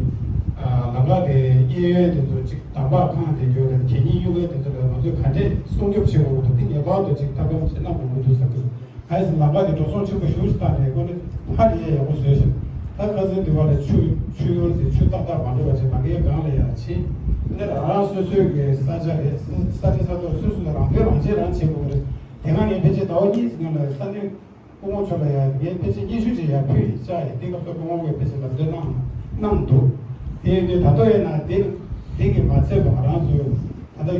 ལམ་ཁ་དེ་གཡས་གཡོན་དེ་ཚོ་ཅིག་དམ་པ་ཁང་དེ་འགྱོ་དང་གད་སྙིགས་གཡུག་མཁན་དེ་ཚོ་ལ་ང་ཚོས་ག་འདྲས་སྲུང་སྐྱོབ་བྱེད་དགོས་ཀྱི་འདུག་དེ་ངེས་པར་དུ་ཅིག་ཐབས་ལམ་ཅིག་གནང་དགོས་ཀྱི་འདུག་བསམ་གྱི་འདུག་གལ་སྲིད་ལམ་ཁ་དེ་འགྲོ་སོང་ཆེན་པོ་ཞེ་པོ་ཞིག་བཏང་ནས་ཁོ་ནི་ཧ་ལས་ཡག་པོ་བཟོས་ཤིང་། ད་ཁ་སང་དུས་བ་ལ་ཆུ་ཆུ་ཡུར་དེ་ཆུ་ཏག་ཏག་མ་འགྲོ་བ་བྱས་ལམ་ཁའི་སྒང་ལ་ཡར་ཕྱིན། དེ་ནས་རང་རང་སོ་སོའི་གི་ས་ཆ་རེད། ས་ས་ཆ་ས་ཐོག་སོ་སོ་ལ་རང་དོན་རང་གཅེས་རང་བྱེད་དགོས་རེད། དེ་སྔ་ངས་ཕལ་ཆེར་ཟླ་བ་གཉིས་ཙམ་སྔོན་ལ་ས་གནས་སྐུ་ངོ་མཆོག་ལ་ཡང་ངས་ཕལ་ཆེར་སྙན་ཞུ་ཅིག་ཡར་ཕུལ་ཡིན་ཤག་དེ་སྐབས་སུ་སྐུ་ངོ་གིས་ཕལ་ཆེར་ལམ་སྟོན་གནང་གནང་འདུག་དེ་ཡིན་དུས་ད་ལྟ་ཡིན་ན་དེ་དེ་གི་མ་ཚད་པ་ང་རང་ཚོའི་ད་ལྟ་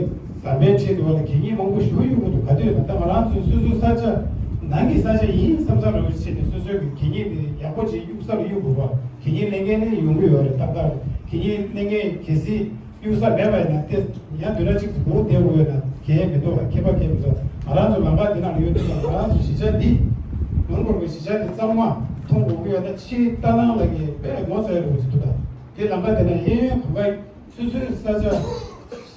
ཟམ་པའི་འཁྲིས་དེ་བ་ལ་གད་སྙིགས་མང་པོ་ཞིག་གཡུག་གི་འདུག་ག་དུས་ད་ལྟ་ང་རང་ཚོའི་སོ་སོའི་ས་ཆ་ནང་གི་ས་ཆ་ཡིན་བསམ་ས་རང་བྱས་ནས་སོ་སོའི་གི་གད་སྙིགས་དེ་ཡག་པོ་ཅིག་གཡུག་ས་ལ་གཡུག་དགོས་པ། གད་སྙིགས་ལེན་མཁན་ནི་ཡོང་གི་ཡོད་རེད། ཏག་ཏག་གད་སྙིགས་ལེན་མཁན་གལ་སྲིད་གཡུག་ས་མེད་པ་ཡིན་ན་དེ་ཡང་དུས་ན་གཅིག་སྒུག་བསྡད་དགོས་ཡོད་ན་གལ་མི་འདུག་ཁྱད་པར་གལ་མི་འདུག་ང་རང་ཚོ་ལམ་ཁ་འདི་ནང་ལ་ཡོད་དུས་ང་རང་ཚོ་གཞིས་ཆགས་འདི་ནོར་འཁོར་གྱི་གཞིས་ཆགས་འདི་གཙང་མ་མཐོང་དགོས་ཀྱི་ཡོད་ན་ཕྱིའི་ལྟ་སྣང་ལ་གི་དཔེ་ངོ་ཚ་ཡ་རུ་ཅིག་འདུག་ད་དེ་ལམ་ཁ་འདི་ན་གཡས་གཡོན་གང་ག་སོ་སོའི་ས་ཆ་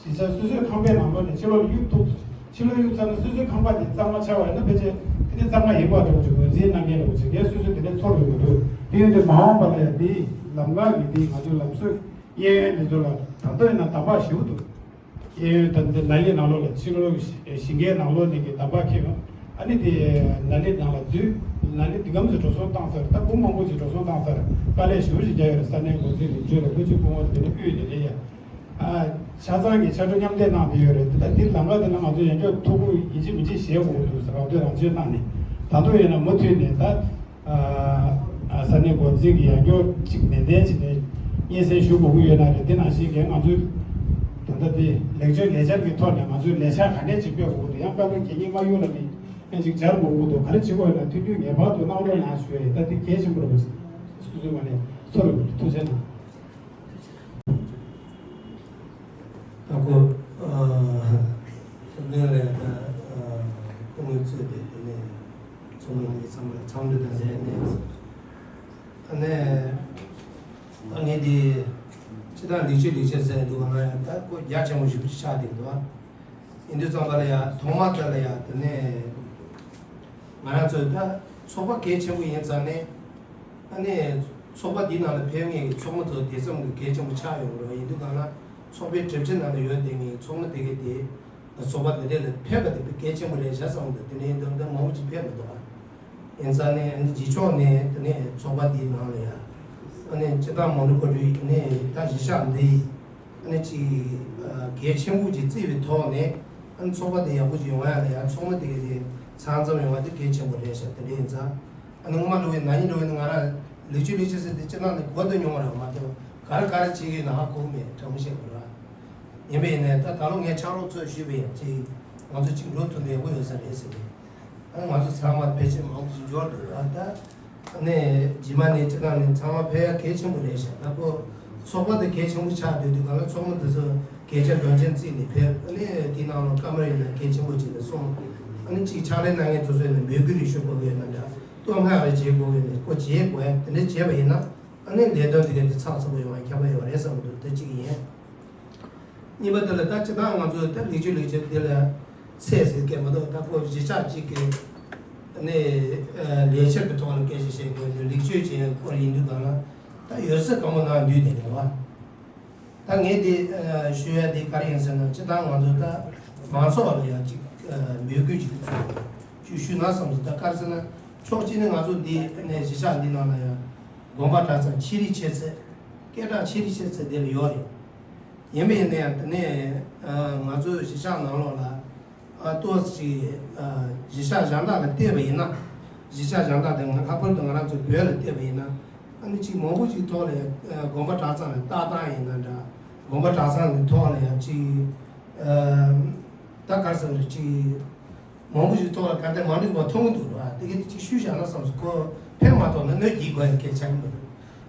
གཞིས་ཆགས་སོ་སོའི་ཁང་པའི་ནང་ལོགས་ནས་ཕྱི་ལོགས་ལ་གཡུག་ཐུབ། ཕྱི་ལོགས་གཡུག་ཚར་ན་སོ་སོའི་ཁང་པ་དེ་གཙང་མ་ཆགས་པ་ཡིན་ན་ཕལ་ཆེར་དེ་ནི་གཙང་མ་ཡིན་པ་འདྲ་བོ་ཅིག་ངོས་འཛིན་གནང་མཁན་འདྲ་བོ་ཅིག་ངས་སོ་སོ་དེ་ནས་ཚོར་ཡོང་གི་འདུག་དེ་ཡིན་དུས་མ་འོངས་པ་ལ་ཡང་འདི་ལམ་ཁ་གི་འདི་ང་ཚོའི་ལམ་སྲོལ་གཡས་གཡོན་འདི་ཚོ་ལ་ད་ལྟ་ཡིན་ན་དམ་པ་ཞེ་པོ་འདུག་གཡས་གཡོན་ད་འདི་ནཱ་ལི་ནང་ལོགས་ལ་ཕྱི་ལོགས་ཞིང་ཁའི་ནང་ལོགས་ནས་ཀྱི་དམ་པ་ཁྱེར་ཡོང་། ཨ་ནི་དེ་ནཱ་ལི་ནང་ལ་འཛུལ། ནཱ་ལི་འདི་གམ་ཚོ་འགྲོ་སོང་བཏང་ཚར། ད་འབུ་མང་པོ་ཅིག་འགྲོ་སོང་བཏང་ཚར། དཀའ་ལས་ཞེ་པོ་ཅིག་རྒྱག་ཡོད་རེད། ས་གནས་འགོ་འཛིན་རིམ་བྱོན་ལ་ཀུན་སྤྱོད་སྐུ་ངོ་དེ་ནས་དབུས་ནས་ལས་ཡ། ཨ། ཆ་ཚང་གི་ཕྱར་གྲུ་མཉམ་འདེགས་གནང་བསྡད་ཡོད་རེད། ད་འདི་ལམ་ཁ་དེ་ན་ང་ཚོ་ཡང་སྐྱར་ཐུགས་ཁུར་ཡིན་གཅིག་མིན་གཅིག་བཞེས་དགོས་འདུག་ཟེར་རང་འདོད་རང་སྤྱོད་གནང་ནས་ད་དུང་ཡིན་ན་མུ་མཐུད་ནས་ད་ཨ་ས་གནས་འགོ་འཛིན་གྱི་ཡང་སྐྱར་གཅིག་ནན་ཏན་བྱས་ནས་སྙན་སེང་ཞུ་དགོས་ཀྱི་ཡོད་ན་རེད། དེ་ནང་བཞིན་གྱི་ང་ཚོའི་ད་ལྟ་དེ་ལེགས་བཅོས་ལས་འཆར་གྱི་ཐོག་ནས་ང་ཚོའི་ལས་འཆར་ག་འདྲས་ཅིག་སྤེལ་དགོས་ཀྱི་འདུག་ཡང་སྐབས་རེ་གད་སྙིགས་མ་གཡུག་ལ་ནི་ཕན་ཅིག་སྦྱར་དགོས་ཀྱི་འདུག་ག་རེ་བྱེད་དགོས་ཡོད་ན་ཐུགས་མཐུན་ངེས་པར་དུ་གནང་རོགས་གནང་ཞུ་ཡ་ཡིན། ད་དེ་གལ་ཆེན་པོ་རེད་པ། སོ་སོའི་ངོས་ནས་ཚོར་དགོས་ཀྱི་འདུག་ཐུགས་རྗེ་གནང་། ད་ཁོ། ཨ། ལས་ལས་ད། ཨ། ཁོ་ངོས་གཙོས་ཏེ་དེ་ནས་ཚོགས་མི་ལྷན་རྒྱས་ཚང་མ་ལ་འཚམས་འདྲི་དང་ལྡན་ནས། ཨ་ནས། ད་ངས་འདི། སྤྱི་བཏང་ལེགས་བཅོས་ལེགས་བཅོས་ཟེར་འདུག་ག་ན་ཡང་ད་ཁོ་རྒྱ་ཆེན་པོ་ཞིག་ཆགས་བསྡད་འདུག་ཡིན་དུས་ཙམ་པ་ལ་ཡང་ཐོག་མ་ད་ལ་ཡང་དེ་ནས། ང་རང་ཚོ་ད་ཚོགས་པ་གལ་ཆེན་པོ་ཡིན་ཙང་ནས། ཨ་ནི་ཚོགས་པ་འདི་ནང་ལ་ཕེབས་མཁན་གྱི་ཚོགས་མི་ཚོ་དེ་ཙམ་གྱི་གལ་ཆེན་པོ་ཆགས་ཡོང་གི་རེད། ཡིན་དུས་གང་ལ་ཚོགས་པའི་གྲུབ་ཆ་ནང་ལ་ཡོད་བསྡད་མཁན་གྱི་ཚོགས་མི་དེ་གས་དེ་ཚོགས་པ་འདི་འདྲས་ལ་ཕེབས་པ་དེ་གལ་ཆེན་པོ་རེད་བཞག་བསམ་འདུག་དེ་ནས་ཡིན་དུས་འདི་མང་པོ་ཅིག་ཕེབས་མི་འདུག་ཡིན་ཙང་ནས་ཨ་ནི་རྗེས་ཕྱོགས་ནས་དེ་ནས་ཚོགས་པ་འདིའི་ནང་ལ་ཡ་ཨ་ནི་སྤྱི་བཏང་མང་གཙོ་གོ་སྒྲིག་ནས་ད་གཞིས་ཆགས་འདི་ཨ་ནི་ཅིག་གལ་ཆེན་པོ་ཅིག་བརྩིས་པའི་ཐོག་ནས་ཨ་ནི་ཚོགས་པ་འདི་ཡག་པོ་ཅིག་ཡོང་ཡ་ལ་ཡ་ཚོགས་མི་དེ་གས་དེ་ཚང་འཛོམས་ཡོང་བ་དེ་གལ་ཆེན་པོ་རེད་བཞག་དེ་འདྲས་ཡིན་ཙང་། ཨ་ནི་སྔོན་མ་འགྲོ་བའི་ན་ནིང་འགྲོ་བའི་ང་རང་ལེགས་བཅོས་ལེགས་བཅོས་ཟེར་ཏེ་སྤྱི་བཏང་ནས་གོ་དུ་མྱོང་བ་རེད་མ་གཏོགས་ག་རེ་ག་རེ་བྱེད་ཀྱི་ཡོད་ན་ཧ་གོ་མེད་དྲང་མོ་བཤད་དགོས་ར། ཡིན་པ་ཡིན་ནའི་ད་ད་ལོ་ངས་ཕྱག་རོགས་ཚོས་ཞུས་པ་ཡིན་ཅིག་ང་ཚོ་གཅིག་འགྲོ་ཐུབ་ན་ཡག་པོ་ཡོད་ས་རེད་ཟེར་ཏེ། ཨ་ནི་ང་ཚོ་ཚང་མ་ཕལ་ཆེར་མང་པོ་ཞིག་འབྱོར་འདུག་ར་ད། ཨ་ནི་རྗེས་མ་ནས་སྤྱི་བཏང་ནས་ཚང་མ་ཕེབས་ཡ་གལ་ཆེན་པོ་རེད་ཤག་ད་ཁོ་ཚོགས་པ་དེ་གལ་ཆེན་པོ་ཆགས་སྡོད་དུས་གང་ལ་ཚོགས་མི་དེ་ཚོ་གལ་ཆེ་དོན་ཆེན་བརྩིས་ནས་ཕེབས། ཨ་ནི་དེའི་ནང་ལ་བཀའ་མོལ་ཡིན་ན་གལ་ཆེན་པོ་ཅིག་ནས་གསུངས། ཨ་ནི་གཅིག་ཕྱག་ལས་གནང་མཁན་དེ་ཚོ་ཡིན་ན་འབོད་སྐུལ་རེ་ཞུ་དགོས་ཀྱི་ཡོད་ན་འདྲ། བསྟོད་བསྔགས་རེ་བྱེད་དགོས་ཀྱི་ཡོད་ན་ཁོ་བྱེད་དགོས་ཡ་དེ་འདྲ་བྱས་པ་ཡིན་ན། ཨ་ནི་ལས་དོན་དེ་ག་དེ་ཚགས་ཚུད་པོ་ཡོང་བ་ཁྱད་པར་ཡོད་རེད་བསམ་གྱི་འདུག་དེ་གཅིག་ཡིན། གཉིས་པ་དེ་ལ་ད་སྤྱིར་བཏང་ང་ཚོས་ད་ལེགས་བཅོས་ལས་འཆར་འདི་ལ་ཚད་ཟེར་མཁན་མ་གཏོགས། ད་ཁོ་གཞིས་ཆགས་གཅིག་གི་ཨ་ནི་ལས་འཆར་གྱི་ཐོག་ལ་སྐད་ཆ་བཤད་དགོས་འདུག་ལེགས་བཅོས་བྱེད་སྐོར་ཡིན་དུས་གང་ལ་ད་ཡོད་ཚད་གང་མང་གནང་འདུག་དེ་རེད་བ། ད་ངས་འདི་ཞུ་ཡ་འདི་ག་རེ་ཡིན་ཟེར་ན། སྤྱིར་བཏང་ང་ཚོ་ད་མང་ཚོགས་ལ་ཡང་ཅིག་འབོད་སྐུལ་ཅིག་ཅིག་ཞུས་ན་བསམ་སོང་། ད་ག་རེ་ཟེར་ན། ཕྱོགས་གཅིག་ནས་ང་ཚོ་འདི་ནས་གཞིས་ཆགས་འདི་ནང་ལ་ཡང་དགོན་པ་གྲྭ་ཚང་ཆེ་རིགས་ཆེ་ཚད། སྐད་གྲགས་ཆེ་རིགས་ཆེ་ཚད་འདི་ལ་ཡོད་རེད། ཡིན་པ་ཡིན་ན་ཡང་དེ་ནས་ང་ཚོའི་གཞིས་ཆགས་ནང་ལོགས་ལ། ཨ་ཏོག་ཙམ་ཅིག་ཨ་གཞིས་ཆགས་གཞན་དག་ལ་བལྟས་པ་ཡིན་ན། གཞིས་ཆགས་གཞན་དག་དེ་ང་ལྷག་པར་དུ་ང་རང་ཚོ་བོད་ལ་བལྟས་པ་ཡིན་ན། ཨ་ནི་ཅིག་མང་པོ་ཅིག་ཐོག་ལ་ཡང་ཨ་དགོན་པ་གྲྭ་ཚང་ལ་ལྟ་སྟངས་ཡིན་ན་འདྲ། དགོན་པ་གྲྭ་ཚང་གི་ཐོག་ལ་ཡང་ཅིག་ཨ་ད་ག་རེ་ཟེར་ཅིག་མང་པོ་ཅིག་ཐོག་ལ་ག་འདྲ་མ་འགྲིག་པ་མཐོང་གི་འདུག་ར། དེ་གི་དེ་ཅིག་ཞུས་བཞག་ན་བསམ་སོང་། ཁོ་ཕན་མ་ཐོགས་ན་གནོད་སྐྱེལ་དགོས་ཡ་སྐད་ཆ་ཡིན་པ་རེད།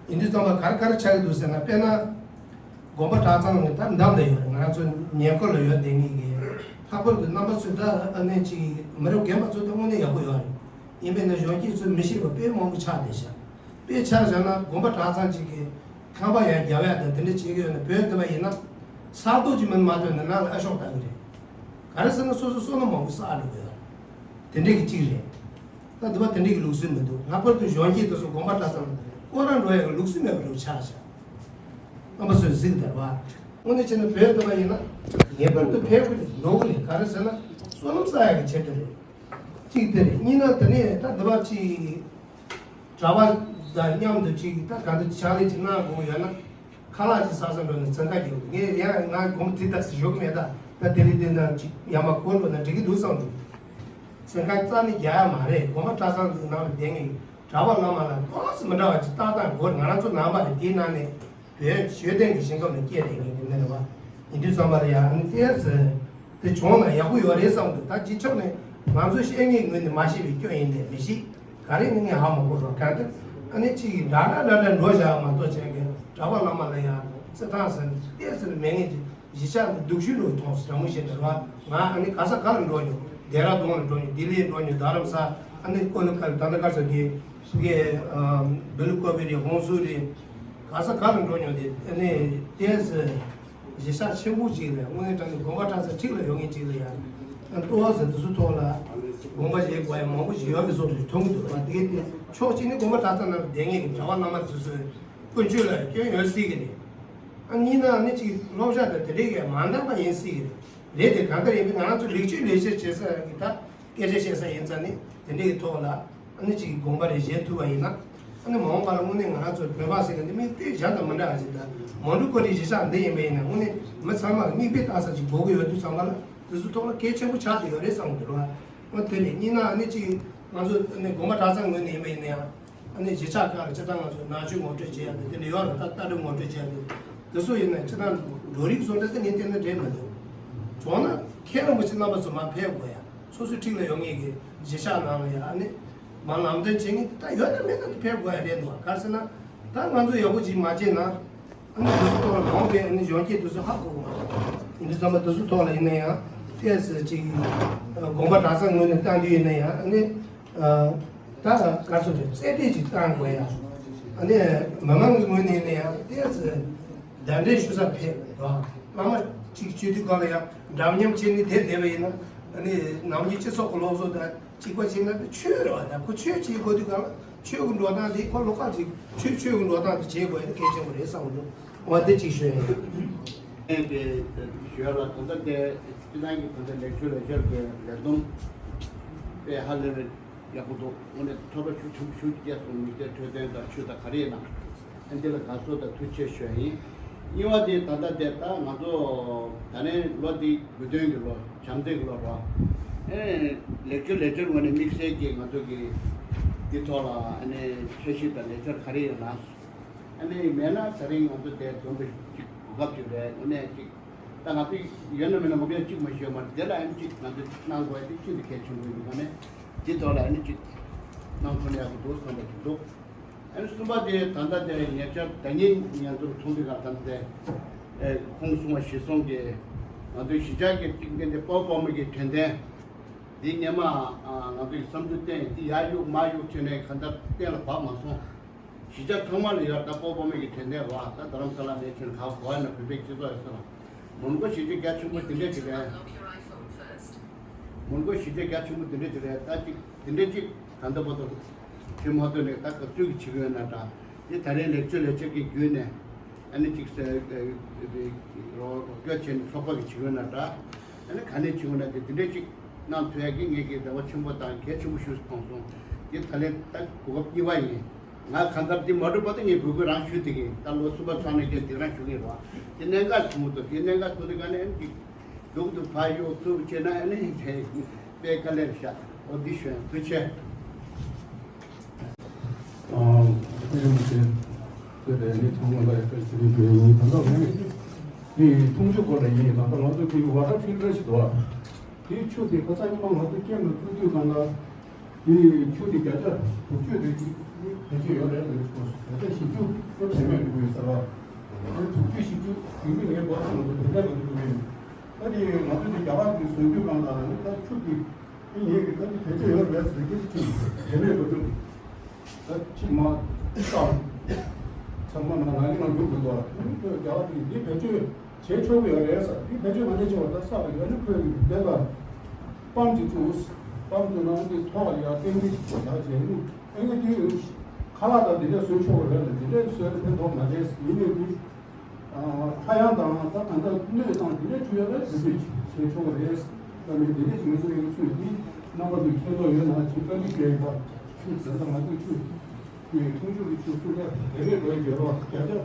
ཡིན་དུས་ཙམ་པ་ག་རེ་ག་རེ་ཆགས་ཀྱི་འདུག་ཟེར་ན། དཔེར་ན། དགོན་པ་གྲྭ་ཚང་ནི་ད་འདམ་ལ་ཡོད་རེད། ང་རང་ཚོ་ཉེ་འཁོར་ལ་ཡོད་བསྡད་མཁན་གྱི་ལྷག་པར་དུ་རྣམ་པ་ཚོས་ད་ཨ་ནེ་ཅིག་མི་རབས་རྒན་པ་ཚོ་ད་དངོས་གནས་ཡག་པོ་ཡོད་རེད། ཡིན་པས་ན་གཞོན་སྐྱེས་ཚོས་མི་ཤེས་པ་དཔེ་མང་པོ་ཆགས་བསྡད་ཤག་དཔེ་ཆ་བཞག་ན་དགོན་པ་གྲྭ་ཚང་ཅིག་གི་ཁང་པ་ཡང་རྒྱབ་ཡ་དང་དེ་འདྲ་བྱེད་ཀྱི་ཡོད་ན། བོད་འདི་པ་ཡིན་ན་ས་རྡོ་ཅིག་མིན་མ་གཏོགས་ནི་ནང་ལ་ཨ་ཤོག་ལྟ་གི་རེད། ག་རེ་ཟེར་ན་སོ་སོ་བསོད་ནམས་མང་པོ་བསགས་འགྲོ་གི་ཡོད་རེད། དེ་འདྲ་གི་གཅིག་རེད། ད་འདི་པ་དེ་འདྲ་གི་ལུགས་སྲོལ་མི་འདུག་ལྷག་པར་དུ་གཞོན་སྐྱེས་དེ་ཚོ་དགོན་པ་གྲྭ་ཚང་སྐོར་ར་འགྲོ་ཡ་གི་ལུགས་སྲོལ་མེད་པ་འདྲ་ཆགས་ཤག་རྣམ་པ་ཚོས་གཟིགས་དང་བ། དངོས་གནས་བྱས་ན་བོད་འདི་པ་ཡིན་ན་ངེས་པར་དུ་ཕེབས་དགོས་འགྲོ་གི་རེད། ག་རེ་ཟེར་ན་བསོད་ནམས་བསགས་ཡ་གི་ཆེད་དུ་རེད། གཅིག་དེ་རེད། གཉིས་ན་དེ་ནས་ད་འདི་པ་ཅིག་གྲྭ་པ་དང་མཉམ་དུ་ཅིག་ད་ག་འདི་ཕྱག་ལས་ཅིག་གནང་དགོས་ཡོད་ན། ཁ་ལག་ཅིག་ཟ་ས་འགྲོ་ནས་འཚང་ཁ་རྒྱག་ངས་ཡང་ང་དགོང་དེ་ལྟ་ཞིག་ཞོག་གི་མེད། ད་ད་དེ་རིང་དེ་ན་ཅིག་ཡར་མར་འཁོར་འགྲོ་ན་འགྲིག་གི་འདུག་བསམ་འདུག་འཚང་ཁ་རྩ་ནས་རྒྱག་ཡ་མ་རེད། དགོན་པ་གྲྭ་ཚང་དེ་ནང་ལ་བསྡད་མཁན་གྲྭ་པ་བླ་མ་ལ་ཏོག་ཙམ་མི་འདྲ་བ་ཅིག་ལྟ་སྟངས་དགོས་རེད། ང་རང་ཚོ་ནང་པ་རེད། དེའི་ནང་ནས་བོད་ཤོད་ལྡན་གྱི་ཞིང་ཁམས་ལ་སྐྱེས་བསྡད་མཁན་གྱི་མི་རེད་བ། ཡིན་དུས་ཙམ་པ་ལ་ཡང་ཨ་ནི་ཏོག་ཙམ་དེ་བྱུང་ན་ཡག་པོ་ཡོད་རེད་བསམ་འདུག་ད་སྤྱི་ཁྱབ་ནས་ང་ཚོ་བཤད་མཁན་ངོས་ནས་མ་ཤེས་པའི་སྐྱོན་ཡིན་ནས་མི་ཤེས། ག་རེ་ནི་ངས་ཧ་མ་གོ་རོགས། གང་ལྟར་ཨ་ནི་གཅིག་གིས་འདྲ་འདྲ་འདྲ་འདྲ་འགྲོ་བཞག་མ་གཏོགས་བྱས་མཁན་གྲྭ་པ་བླ་མ་ལ་ཡང་བརྩི་སྟངས་ཟེར་ཏོག་ཙམ་མེད་མཁན་གྱི་གཞིས་ཆགས་འདི་སྡུག་ཤོས་ལོས་མཐོང་སོང་། དྲང་མོ་བཤད་ན་ར། ང་ཨ་ནི་ག་ས་ག་ལ་འགྲོ་མྱོང་། ལྡེ་ར་ལྡུན་ལ་འགྲོ་མྱོང་། ལྡི་ལི་འགྲོ་མྱོང་། རྡ་རམ་ས། ཨ་ནི་ཀོ་ལི་ཀ་ལི། ད་ནི་ག་ས་གི་ཕ་གི་བེ་ལུ་ཀོ་བི་རེད། ཧོང་སུ་རེད། ག་ས་ག་ལ་འགྲོ་མྱོང་། དེ་ཨ་ནི་ཏོག་ཙམ་གཞིས་ཆགས་ཆེན་པོ་ཅིག་ལ་དངོས་གནས་དྲང་གནས་དགོན་པ་གྲྭ་ཚང་འཁྲིས་ལ་ཡོད་མཁན་ཅིག་ལ་ཡང་ལྟོ་བ་ཟེར་དེ་ཚོ་ཐོག་ལ་དགོངས་པ་བཞེས་དགོས་ཡ་མང་པོ་ཞིག་ཡོད་པའི་བཟོ་འདྲ་ཞིག་མཐོང་གི་འདུག་བ། དེ་གའི་དེ་ཕྱོགས་གཅིག་ནས་དགོན་པ་གྲྭ་ཚང་ནང་བསྡད་མཁན་གྱི་གྲྭ་པ་བླ་མ་དེ་ཚོའི་ཀུན་སྤྱོད་ལ་སྐྱོན་ཡོད་སྲིད་ཀྱི་རེད། ཨ་གཉིས་ན་ཨ་ནི་ཅིག་སློབ་གྲྭ་དང་དེ་འདྲའི་གི་མ་འདང་པ་ཡིན་སྲིད་ཀྱི་རེད། རེད་དེ་གང་ལྟར་ཡིན་པའི་ང་རང་ཚོ་ལེགས་བཅོས་ལས་འཆར་བྱེད་ས་གི་ད་སྐད་ཆ་བཤད་ས་ཡིན་ཙང་ནི་དེ་འདྲའི་གི་ཐོག་ལ། ཨ་ནི་ཅིག་དགོངས་པ་རེ་བཞེས་ཐུབ་པ་ཡིན་ན། ཨ་ནི་མ་འོངས་པ་ལ་དངོས་གནས་ང་རང་ཚོ་བོད་པ་ཟེར་མཁན་འདི་མིག་དཔེ་གཞན་དང་མི་འདྲ་བ་ཞིག་དང་། མོན་གྷོ་ཀོ་ལི་གཞིས་ཆགས་འདི་ཡིན་པ་ཡིན་ན་དངོས་གནས་མི་ཚང་མ་མིག་དཔེ་ལྟ་ས་ཅིག་དགོས་ཀྱི་ཡོད་དུས་ཙམ་པ་ལ་དེ་ཚོ་ཐོག་ལ་གལ་ཆེན་པོ་ཆགས་བསྡད་ཡོད་རེད་བསམ་གྱི་འདུག་བ། འོ་དེ་རེད། གཉིས་ན་ཨ་ནི་ཅིག་ང་ཚོ་ཨ་ནི་དགོན་པ་གྲྭ་ཚང་ངོས་ནས་ཡིན་པ་ཡིན་ན་ཡང་། ཨ་ནི་གཞིས་ཆགས་ཁག་ལ་སྤྱིར་བཏང་ང་ཚོ་ནང་ཆོས་ངོ་སྤྲོད་བྱེད་ཡ་དེ་དེ་འདྲ་ཡོད་རེད། ད་ལྟ་གྲུབ་ངོ་སྤྲོད་བྱེད་ཡ་དེ་དེ་ཚོ་ཡིན་ན་སྤྱིར་བཏང་འགྲོ་རིགས་བཟོ་འདྲ་དེ་ངས་བལྟས་ན་འགྲིག་མི་འདུག་བྱུང་ན་མཁན་རིན་པོ་ཆེ་རྣམ་པ་ཚོ་མར་ཕེབས་དགོས་ཡ། སོ་སོའི་འཁྲིས་ལ་ཡོད་མཁན་གྱི་གཞིས་ཆགས་ནང་ལ་ཡ་ཨ་ནི་མར་ལམ་སྟོན་བྱེད་མཁན་དེ་ད་ཡོད་ན་མེད་ན་དེ་ཕེབས་དགོས་ཡ་རེད་འདུག་ག་རེ་ཟེར་ན་ད་ང་ཚོ་ཡག་པོ་ཅིག་མ་བྱས་ན། ཨ་ནི་དེ་ཚོ་ཐོག་ལ་མ་འོངས་པའི་ཨ་ནི་གཞོན་སྐྱེས་དེ་ཚོ་ཧ་གོ་གི་མ་རེད། ཡིན་དུས་ཙམ་པ་དེ་ཚོ་ཐོག་ལ་ཡིན་ན་ཡང་ཏོག་ཙམ་ཅིག་དགོན་པ་གྲྭ་ཚང་ངོས་ནས་བཏང་དུས་ཡིན་ན་ཡང་ཨ་ནི་ད་ག་ཚོད་རེད། རྩེད་འགྲན་ཅིག་བཏང་དགོས་ཡ། ཨ་ནི་མི་མང་གི་ངོས་ནས་ཡིན་ན་ཡང་ཏོག་ཙམ་གདན་འདྲེན་ཞུ་ས་ཕེབས་རོགས། བླ་མ་ཅིག་བཅོས་དུས་གང་ལ་ཡང་འདྲ་མཉམ་བྱས་ནས་བསྡད་བསྡད་པ་ཡིན་ན། ཨ་ནི་ནམ་རྒྱུན་སྤྱི་ཚོགས་ཀྱི་སློབ་གསོ་དང་། གཅིག་པ་བྱས་ན་ཆོས་རེད་བ། ད་ཁོ་ཆོས་བྱེད་དགོས་དུས་གང་ལ་ཆོས་ཀྱི་འགྲོ་སྟངས་དེ་ཁོ་ལོགས་ཀ་ཅིག་ཆོས་ཆོས་ཀྱི་འགྲོ་སྟངས་དེ་བྱེད་དགོས་ཡ་དེ་གལ་ཆེན་པོ་རེད་བསམ་གྱི་འདུག་འོ་དེ་གཅིག་ཞུ་ཡ་ཡིན། ཨེ་དེ་ཞུ་ཡ་ལ་ད་ལྟ་དེ་སྤྱི་བཏང་གི་ད་ལྟ་ལེགས་བཅོས་ལས་འཆར་གྱི་ལས་བསྡོམས་དཔེ་ཧ་ལས་པའི་ཡག་པོ་འདུག་དངོས་གནས་ཐོས་པ་ཤུགས་ཆེན་པོ་ཞེ་པོ་ཅིག་སྐྱེས་སོང་། མི་ཚེ་འཕྲོད་བསྟེན་དང་ཆོས་དང་ག་རེ་ཡིན་ན། ཨ་འདི་ལ་དགའ་བསུ་དང་ཐུགས་རྗེ་ཆེ་ཞུ་ཡ་ཡིན། གཉིས་པ་དེ་ད་ལྟ་དེ་ད་ང་ཚོ་ད་ནས་ལོ་འདི་དགུ་སྟོན་གྱི་ལོ། བྱམས་བརྩེ་གི་ལོ་རེད། ཨེ་ལེགས་བཅོས་ལས་འཆར་ངོས་ནས་དམིགས་བསལ་གྱི་ང་ཚོ་གི་འདི་ཐོག་ལ་ཨ་ནི་འཆར་གཞི་དང་ལས་འཆར་ག་རེ་ཡོད་ན། ཨ་ནི་མེད་ན་ད་རིང་ང་ཚོ་དེ་འཛོམས་པ་ཅིག་གོ་སྐབས་ཅིག་རེད། དངོས་གནས་ཅིག་ད་ང་ཚོ་ཡོད་ན་མེད་ན་ངོ་སྤྲོད་གཅིག་མ་ཞུས་མ་རེད། དེ་ལ་ཨ་ནི་གཅིག་ང་ཚོས་གནང་དགོས་དེ་ཤིན་ཏུ་གལ་ཆེན་པོ་ཡིན་པ་ནས་དེ་ཐོག་ལ་ཨ་ནི་གཅིག་གནང་ཐུབ་ན་ཡག་པོ་འདུག་བསམ་པ་ཞིག་འདུག་ཨ་ནི་གསུམ་པ་དེ་ད་ལྟ་དེ་ཉེ་ཆར་ཟླ་ཉིན་ཉེ་ཚོར་ཚོགས་འདུ་ཁག་ད་ལྟ་དེ་ཁོང་གསུང་བ་གཞིར་བཟུང་གིས་ང་ཚོའི་གཞིས་ཆགས་ཀྱི་གཅིག་མཁན་དེ་དཔའ་བོ་དཔའ་མོ་གི་དྲན་རྟེན་འདི་སྔོན་མ་ང་ཚོས་བསམ་ཚུལ་བཏོན་དེ་ཡར་གཡུག་མར་གཡུག་བྱས་ནས་གང་ལྟར་གཏན་ལ་ཕབ་མ་སོང་། གཞིས་ཆགས་ཚང་མ་ལ་ཡོད། ད་སྤོ་བོ་མོ་གི་དྲན་རྟེན་རེད་བ། ད་རྡ་རམ་ས་ལ་ནས་ཁྱོད་ག་གོ་བ་ན་བོད་པའི་སྤྱི་ཚོགས་ཡོད་ས་ལ། མོན་གྷོ་གཞིས་ཆགས་རྒྱ་ཆེན་པོ་དེ་འདྲས་ཅིག་རེད། མོན་གྷོ་གཞིས་ཆགས་རྒྱ་ཆེན་པོ་དེ་འདྲས་ཅིག་རེད། ད་ཅིག་དེ་འདྲས་ཅིག་ད་ལྟ་བར་དུ་ཁྱོད་མ་ཐོན་ནས་ད་ག་ཚོད་ཀྱི་བྱེད་ཀྱི་ཡོད་ན་འདྲ། དེ་ད་རེས་ལེགས་བཅོས་ལས་འཆར་གྱི་བརྒྱུད་ནས་ཨ་ནི་ཅིག་ས་རོགས་སྐྱོར་བྱས་ནས་ཚོགས་པ་གི་བྱེད་ཀྱི་ཡོད་ན་འདྲ། ཨ་ནི་ག་ནས་བྱེད་ཀྱི་ཡོད་ན་དེ་དེ་འདྲས་ཅིག་གནང་ཐུབ་ཡག་གི་ངེད་ཀྱི་རེ་བ་ཆེན་པོ་དང་གལ་ཆེན་པོ་ཞིག་མཐོང་སོང་། དེ་ད་ལན་ད་གོ་སྐབས་གཉིས་པ་ཡིན། ང་གང་ལྟར་དེ་མ་གྲུབ་བར་དུ་ངས་འབོད་སྐུལ་རང་ཞུ་དེ་གིན། ད་ལོ་གསུམ་པ་ཚང་ནས་ཀྱང་དེ་རང་ཞུ་གིན་རོགས། དེ་གནད་འགག་ཆུང་ངུ་དང་དེ་གནད་འགག་ཆུང་དེ་ག་ནས་ཨ་ནི་སྡུག་ཏུ་ཕར་གཡུག་ཐུབ་བྱས་ན་ཨ་ནི་དེ་དཔེ་དཀའ་ལས་རེད་ཤག་འོ་འདི་ཞུ་ཡང་ཐུགས་རྗེ་ཆེ། ཨ་ཨ་ཡོང་ཚེ་དེ་ནས་ཚང་མ་ལ་ཡག་པོ་ཞུ་རྒྱུ་ཡིན། ད་ལྟ་ངས་དེ་འཐུང་ཆུ་སྐོར་ལ་ཡིན། ད་ལྟ་ང་ཚོ་དེ་ཝ་ཊར་ཕིལ་ཊར་ཞིག་འདུག་དེའི་ཆུ་དེ་ཁ་སང་ཉི་མ་ང་ཚོ་སྐྱེམས་ལ་བཙུགས་དུས་སྒང་ལ། དེ་ཆུ་དེ་བརྒྱ་ཆ་དྲུག་ཅུ་དེ་ཅིག་བེད་སྤྱོད་ཡོད་རེད་ལབ་ཆོག་བརྒྱ་ཆ་བཞི་བཅུ་ལོ་བེད་མེད་འགྲོ་གི་ཡོད་ཟེར་བ། དྲུག་ཅུ་བཞི་བཅུ་དེང་དུས་ངའི་འབོར་ཚང་ལ་བེད་མེད་ལ་འགྲོ་གི་ཡོད། ད་དེ་ང་ཚོ་དེ་རྒྱ་གར་གྱི་བཟོ་རྒྱུ་སྒང་ལ་ནི་ད་ཆུ་དེ་དེ་ངེད་ཀྱི་ད་དེ་བེད་སྤྱོད་ཡོད་རེད་ཟེར་གྱི་ཆུ་བེད་མེད་འགྲོ་གི། ད་ཕྱི་མ་བསགས། ཚང་མ་ང་ང་ཡིན་ན་ཡོང་དགོས་འདུག་རྒྱ་གར་གྱི་འདི་བེད་སྤྱོད་བྱེད་ཆོག་གི་ཡོད་རེད་ཟེར། འདི་བེད་སྤྱོད་མ་བྱེད་ཆོག་པ་ད་བསགས་པ་ཡོད་ན་ཁོས་བསྡད་པ། པམ་གཅིག་བཙུགས། པམ་བཙུགས་ན་འདི་ཐོག་ལ་ཡར་ཏན་ཏན་ཞིག་བྱ་བྱས་ནས་ཨེ་ནི་དེ་ཁ་ལག་དང་འདི་འདྲ་བཟོས་ཆོག་གི་རེད་ལ། འདི་འདྲ་བཟོས་ན་ཕན་ཐོགས་མ་རེད། ཡིན་ནའི་འདི་ཁ་གཡང་དང་ད་གང་ལྟར་སྣོད་དང་འདི་འདྲ་བྱུང་ཡོད་ན་བེད་སྤྱོད་བྱེད་ཆོག་གི་རེད། ད་མི་འདི་འདྲ་བྱུང་ཚུལ་ཡོད་ཚུལ་འདི་རྣམ་པ་ཚོས་མཁྱེན་རྟོགས་ཡོད་ན་ཅིག་བཀའ་འདྲི་ཞུ་ཡ་ཡིན། ད་ཆུ་ད་ལྟ་ང་ཚོས་ཆུ་དེ་འཐུང་ཆུ་གི་ཆུ་སུ་ལས་དེ་རེད་འགྲོ་ཡི་ཡོད་རོགས། བརྒྱ་ཆ་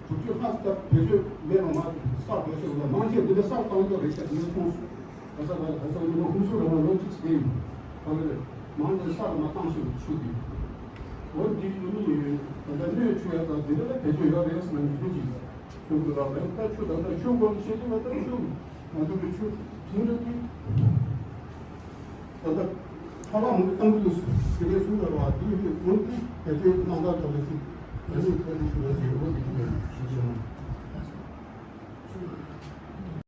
དྲུག་ཅུ་ལྷག་ཙམ་བེད་སྤྱོད་མེད་པ་མ་གཏོགས་བསགས་འགྲོ་ཤོག་ལ་མང་ཆེ་འདི་འདྲ་བསགས་བཏང་འགྲོ་རེད་ཤག་ངས་མཐོང་སོང་། ག་ས་ག་ལ་ག་ས་ཉི་མ་ཁོང་ཚོ་རང་ལ་ལོ་གཅིག་ཟེར་ཡིན། ག་ག་ལ་མང་ཆེ་བསགས་མ་བཏང་ཤོག་ཆུ་དེ། འོ་འདི་ཡིན་ནི་ད་ལྟ་སྣོད་ཆུ་ཡ་ད་འདི་འདྲ་ལ་བེད་སྤྱོད་ཡོད་རེད་ཟེར་ན་མི་ཕན་ཅིག་ཁྱོད་ཚོ་ལ་ད་ཆུ་ད་ལྟ་ཆུ་སྐོར་བཤད་དུས་ད་ལྟ་ཆུ་ང་ཚོ་གི་ཆུ་ཐུང་ཆུ་དེ་ད་ལྟ་ཁ་ལག་མང་པོ་བཏང་གི་འདུག་དེ་གའི་གསུང་བ་དེ་ཡིན་དུས་འོན་ཏེ་བེད་སྤྱོད་གནང་སྟངས་ཐོག་ལ་ཅིག་ང་ཚོས་ཁ་ཐུག་ཞུ་བ་དེ་འོ་དེ་ཡིན་ཞུ་ཞུ་ན།